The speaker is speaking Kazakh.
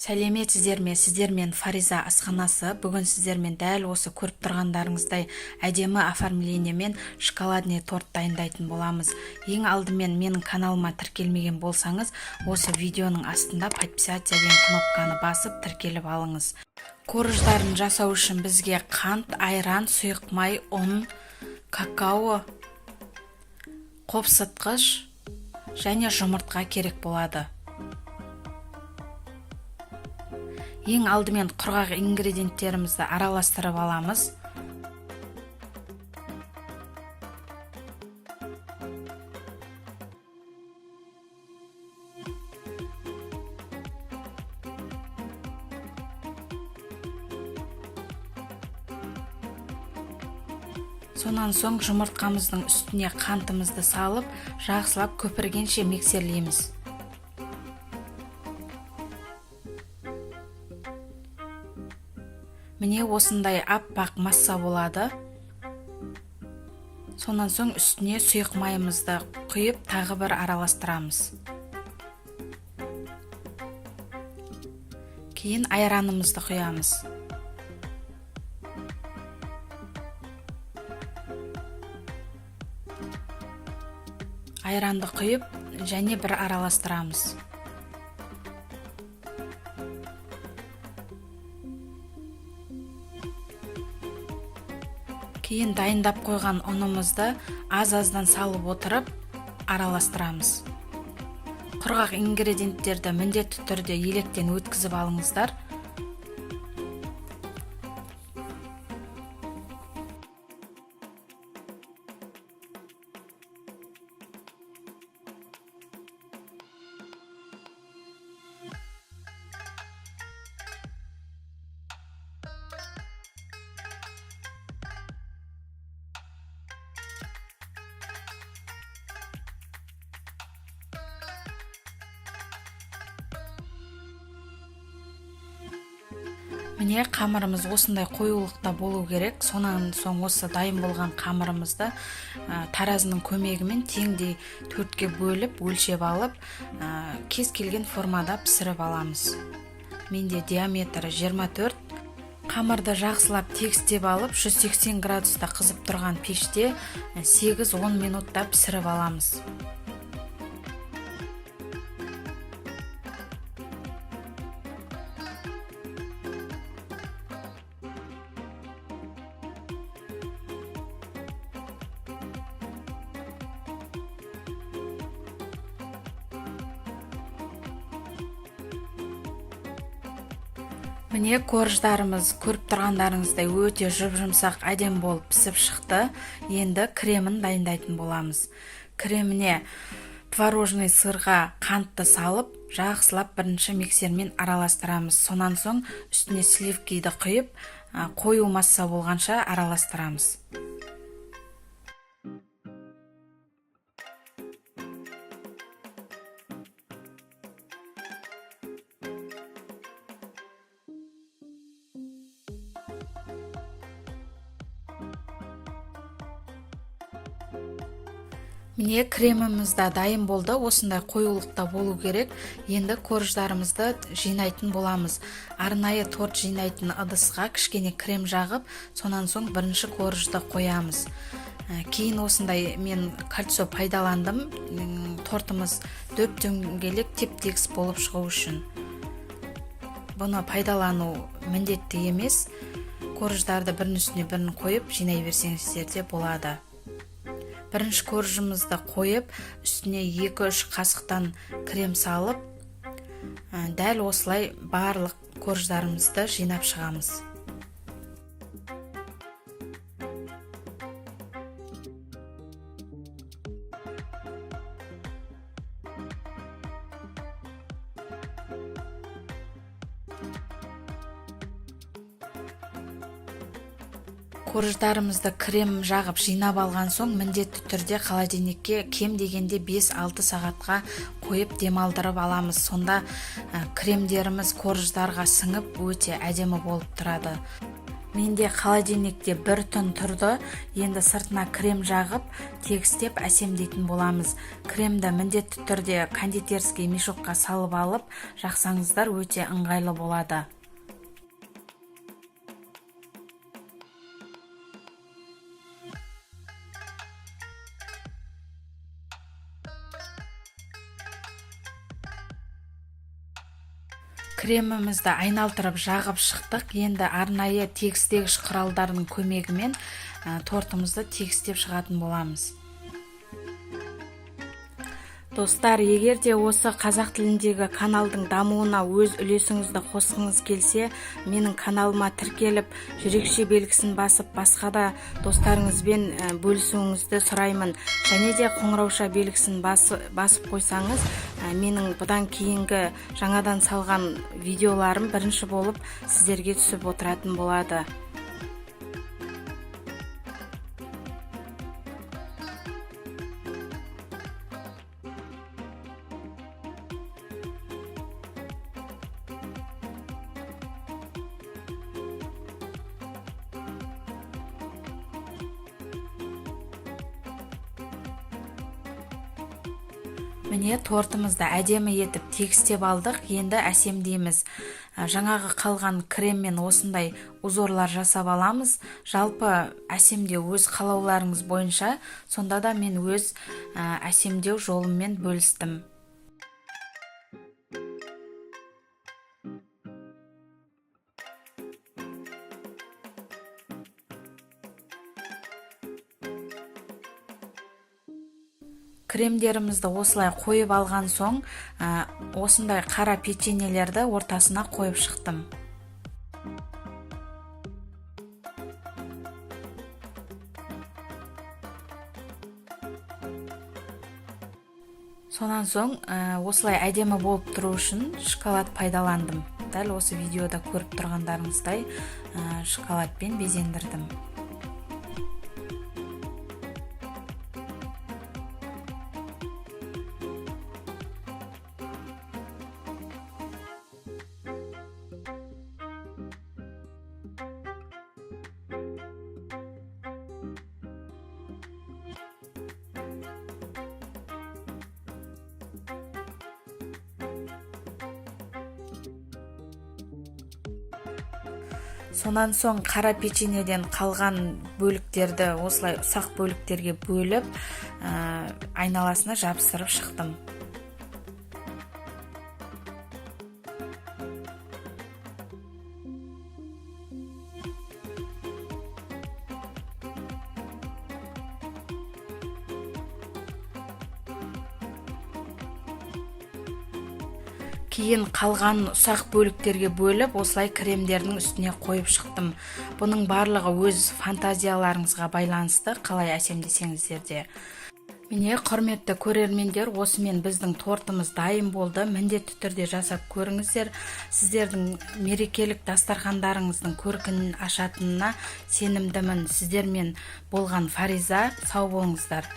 Сәлеметсіздер ме? Сіздермен Фариза асханасы. Бүгін сіздермен дәл осы көріп тұрғандарыңыздай әдемі оформлениемен шоколадный торт дайындайтын боламыз. Ең алдымен менің каналыма тіркелмеген болсаңыз, осы видеоның астында «Подписаться» деген кнопканы басып, тіркеліп алыңыз. Корждарын жасау үшін бізге қант, айран, сұйық май, ұн, какао, қопсытқыш және жұмыртқа керек болады. Ең алдымен құрғақ ингредиенттерімізді араластырып аламыз. Сонан соң жұмыртқамыздың үстіне қантымызды салып, жақсылап көпіргенше миксерлейміз. Міне, осындай аппақ масса болады. Сонан соң үстіне сұйық майымызды құйып, тағы бір араластырамыз. Кейін айранымызды құямыз. Айранды құйып, және бір араластырамыз. Кейін дайындап қойған ұнымызды аз-аздан салып отырып араластырамыз. Құрғақ ингредиенттерді міндетті түрде електен өткізіп алыңыздар. Міне, қамырымыз осындай қоюлықта болу керек. Сонан соң осы дайын болған қамырымызды таразының көмегімен теңдей төртке бөліп, өлшеп алып, кез келген формада пісіріп аламыз. Менде диаметрі 24. Қамырды жақсылап тегістеп алып, 180 градуста қызып тұрған пеште 8-10 минутта пісіріп аламыз. Міне, корждарымыз көріп тұрғандарыңыздай өте жұп жұмсақ, әдемі болып пісіп шықты. Енді кремін дайындайтын боламыз. Креміне творожный сырға қантты салып, жақсылап бірінші миксермен араластырамыз. Сонан соң үстіне сливкиді құйып, қою масса болғанша араластырамыз. Міне, креміміз да дайын болды, осындай қоюлықта болу керек. Енді корждарымызды жинайтын боламыз. Арнайы торт жинайтын ыдысқа кішкене крем жағып, сонан соң бірінші коржды қоямыз. Кейін осындай мен кольцо пайдаландым, тортымыз дөп дөңгелек, теп тегіс болып шығу үшін. Бұны пайдалану міндетті емес, корждарды бірінің үстіне бірін қойып жинай берсеңіздер де болады. Бірінші коржымызды қойып, үстіне 2-3 қасықтан крем салып, дәл осылай барлық корждарымызды жинап шығамыз. Корждарымызды крем жағып жинап алған соң, міндетті түрде холодильникке кем дегенде 5-6 сағатқа қойып демалдырып аламыз. Сонда кремдеріміз корждарға сіңіп, өте әдемі болып тұрады. Менде холодильникте бір түн тұрды. Енді сыртына крем жағып, тегістеп әсемдейтін боламыз. Кремді міндетті түрде кондитерский мешокқа салып алып, жақсаңыздар, өте ыңғайлы болады. Кремімізді айналдырып жағып шықтық. Енді арнайы тегістегіш құралдардың көмегімен тортымызды тегістеп шығатын боламыз. Достар, егер де осы қазақ тіліндегі каналдың дамуына өз үлесіңізді қосқыңыз келсе, менің каналыма тіркеліп, жүрекше белгісін басып, басқа да достарыңызбен бөлісуіңізді сұраймын. Және де қоңырауша белгісін басып қойсаңыз, менің бұдан кейінгі жаңадан салған видеоларым бірінші болып сіздерге түсіп отыратын болады. Міне, тортымызды әдемі етіп тегістеп алдық. Енді әсемдейміз. Жаңағы қалған креммен осындай узорлар жасап аламыз. Жалпы әсемдеу өз қалауларыңыз бойынша, сонда да мен өз әсемдеу жолыммен бөлістім. Кремдерімізді осылай қойып алған соң, осындай қара печеньелерді ортасына қойып шықтым. Сонан соң, осылай әдемі болып тұру үшін шоколад пайдаландым. Дәл осы видеода көріп тұрғандарыңыздай, шоколадпен безендірдім. Сонан соң қара печеньеден қалған бөліктерді осылай ұсақ бөліктерге бөліп, айналасына жабыстырып шықтым. Кейін қалған ұсақ бөліктерге бөліп, осылай кремдердің үстіне қойып шықтым. Бұның барлығы өз фантазияларыңызға байланысты, қалай әсемдесеңіздер де. Міне, құрметті көрермендер, осымен біздің тортымыз дайын болды. Міндетті түрде жасап көріңіздер. Сіздердің мерекелік дастархандарыңыздың көркін ашатынына сенімдімін. Сіздермен болған Фариза, сау болыңыздар.